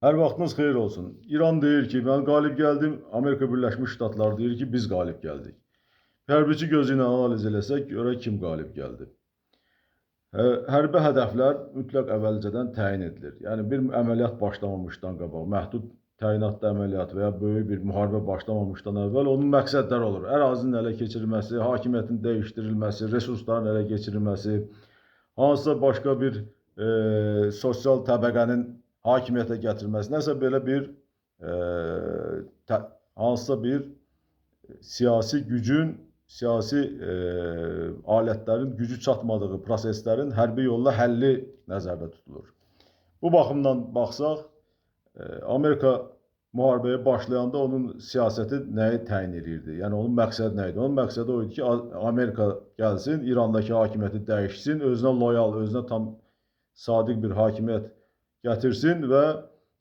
Hər vaxtınız xeyir olsun. İran deyir ki, mən qalib gəldim. Amerika Birləşmiş Ştatları deyir ki, biz qalib gəldik. Hərbiçi gözü ilə analiz eləsək, görək kim qalib gəldi. Hərbi hədəflər mütləq əvvəlcədən təyin edilir. Yəni bir əməliyyat başlamamışdan qabaq, məhdud təyinatlı əməliyyat və ya böyük bir müharibə başlamamışdan əvvəl onun məqsədləri olur. Ərazinin ələ keçirilməsi, hakimiyyətin dəyişdirilməsi, resursların ələ keçirilməsi, hansısa başqa bir sosial təbəqənin hakimiyyətə gətirilməsi, nəsə belə bir hansısa bir siyasi gücün, siyasi alətlərin gücü çatmadığı proseslərin hərbi yolla həlli nəzərdə tutulur. Bu baxımdan baxsaq, Amerika müharibəyə başlayanda onun siyasəti nəyi təyin edirdi? Yəni onun məqsədi nə idi? Onun məqsədi o idi ki, Amerika gəlsin, İrandakı hakimiyyəti dəyişsin, özünə loyal, özünə tam sadiq bir hakimiyyət gətirsin və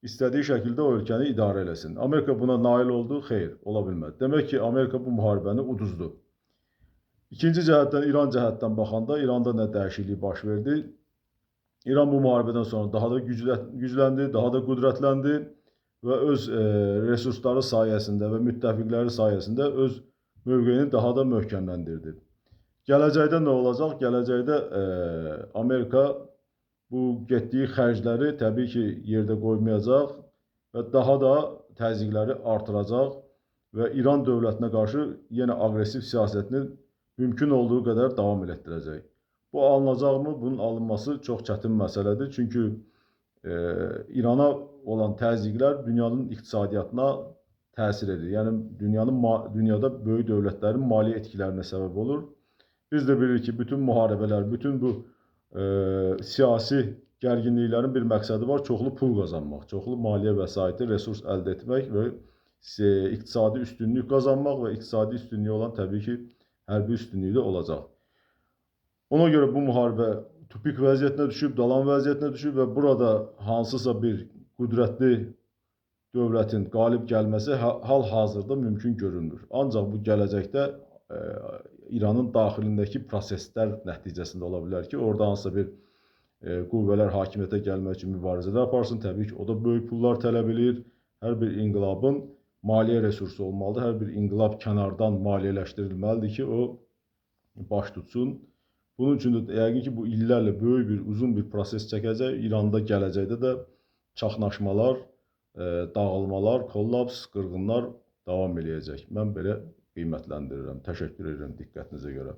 istədiyi şəkildə o ölkəni idarə eləsin. Amerika buna nail oldu? Xeyr, ola bilmədi. Demək ki, Amerika bu müharibəni uduzdu. İkinci cəhətdən, İran cəhətdən baxanda İranda nə dəyişiklik baş verdi? İran bu müharibədən sonra daha da gücləndi, daha da qüdrətləndi və öz resursları sayəsində və müttəfiqləri sayəsində öz mövqeyini daha da möhkəmləndirdi. Gələcəkdə nə olacaq? Gələcəkdə Amerika bu getdiyi xərcləri təbii ki, yerdə qoymayacaq və daha da təzyiqləri artıracaq və İran dövlətinə qarşı yenə aqressiv siyasətini mümkün olduğu qədər davam elətdirəcək. Bu alınacaqmı? Bunun alınması çox çətin məsələdir. Çünki İrana olan təzyiqlər dünyanın iqtisadiyyatına təsir edir. Yəni dünyada böyük dövlətlərin maliyyə etkilərinə səbəb olur. Biz də bilirik ki, bütün müharibələr, bütün bu siyasi gərginliklərin bir məqsədi var: çoxlu pul qazanmaq, çoxlu maliyyə vəsaiti, resurs əldə etmək və iqtisadi üstünlük qazanmaq və iqtisadi üstünlüyü olan təbii ki, hərbi üstünlüyü də olacaq. Ona görə bu müharibə tupik vəziyyətinə düşüb, dalan vəziyyətinə düşüb və burada hansısa bir qüdrətli dövlətin qalib gəlməsi hal-hazırda mümkün görünmür. Ancaq bu gələcəkdə İranın daxilindəki proseslər nəticəsində ola bilər ki, orada hansısa bir qüvvələr hakimiyyətə gəlmək üçün mübarizələr aparsın. Təbii ki, o da böyük pullar tələb eləyir. Hər bir inqilabın maliyyə resursu olmalıdır. Hər bir inqilab kənardan maliyyələşdirilməlidir ki, o baş tutsun. Bunun üçün də yəqin ki, bu illərlə böyük bir, uzun bir proses çəkəcək. İranda gələcəkdə də çaxnaşmalar, dağılmalar, kollaps, qırğınlar davam eləyəcək. Mən belə qiymətləndirirəm. Təşəkkür edirəm diqqətinizə görə.